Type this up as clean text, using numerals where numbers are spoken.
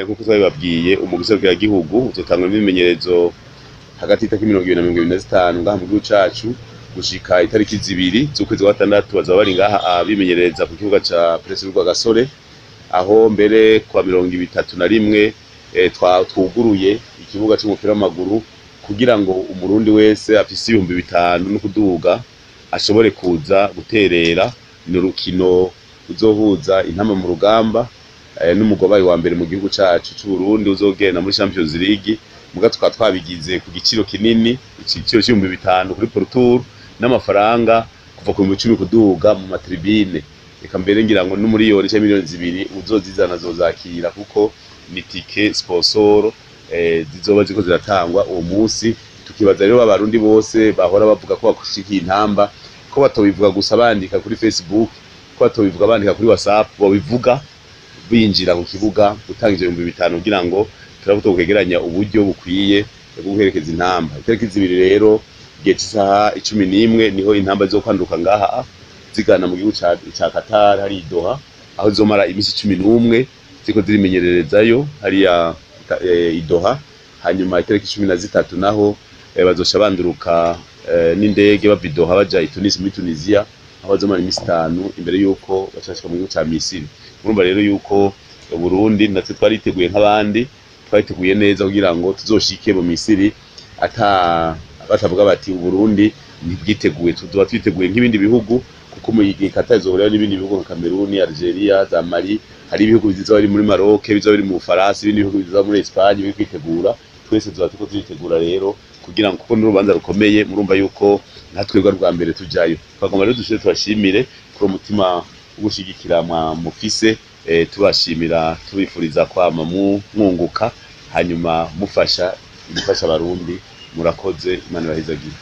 Nkuko twabibabwiye, umugwi serukiragihugu uzotangura imyimenyerezo hagati y'itariki 20 na 25 ngaha mu gihugu cacu, gushika itariki 2 z'ukwezi kwa gatandatu bazaba bari ngaha bimenyerereza ku kibuga ca Prince Rwagasore, aho mbere kwa 31 twuguruye ikibuga c'umupira w'amaguru kugira ngo Umurundi wese afise 5000 no kuduga ashobore kuza guterera. Ni urukino ruzohuza Intamba mu Rugamba n'umugobayi wa mbere mu gihugu cacu c'Uburundi uzogenda muri Champions League. Muga tukaba twabigize ku giciro kinini, igiciro c'5000 kuri pourtour, n'amafaranga kuva ku 10,000 kuduga mu ma tribune. Reka mbere ngira ngo n'umuriyoni canke miliyoni 2 uzozizana azozakira, kuko ni tike sponsor zizoba ziko ziratangwa uwo munsi. Tukibaza rero Abarundi bose bahora bavuga ko bashigikiye Intamba, ko batobivuga gusa bandika kuri Facebook, ko batobivuga bandika kuri WhatsApp, bobivuga binjira ku kibuga gutanga ivyo 5000 kugira ngo turabe kwegeranya uburyo bukwiye bwo guherekeza Intamba. Itariki 2 rero, igihe c'isaha 11, niho Intamba zizokwanduka ngaha zigana mu gihugu ca Qatar, hari i Doha, aho zizomara imisi 11 ziko zirimenyererezayo hariya i Doha. Hanyuma itariki 13 naho bazoca banduruka n'indege bava i Doha baja i Tunis muri Tunisia, aho bazomara imisi 5 imbere yuko baca bashika mu gihugu ca Misiri. Murumva rero yuko Burundi natwe twariteguye nk'abandi, twariteguye neza kugira ngo tuzoshike mu Misiri ata batavuga bati Uburundi ntibwiteguye. Tuzoba twiteguye nk'ibindi bihugu, kuko mu gihe Qatar izohurirayo n'ibindi bihugu nka Cameroon, Algeria, za Mali. Hari ibihugu bizoba biri muri Maroc, bizoba biri mu Bufaransa, ibindi bihugu bizoba muri Espagne biri kwitegura. Twese tuzoba turiko turitegura rero kugira ngo, kuko n'urubanza rukomeye, murumva yuko natwebwe rwa mbere tujayo. Twagomba rero dushire tubashimire kuri uwo mutima wo gushigikira mwa mufise, tubashimira, tubifuriza kwama mwunguka, hanyuma mufasha gufasha Abarundi. Murakoze, Imana ibahezagire.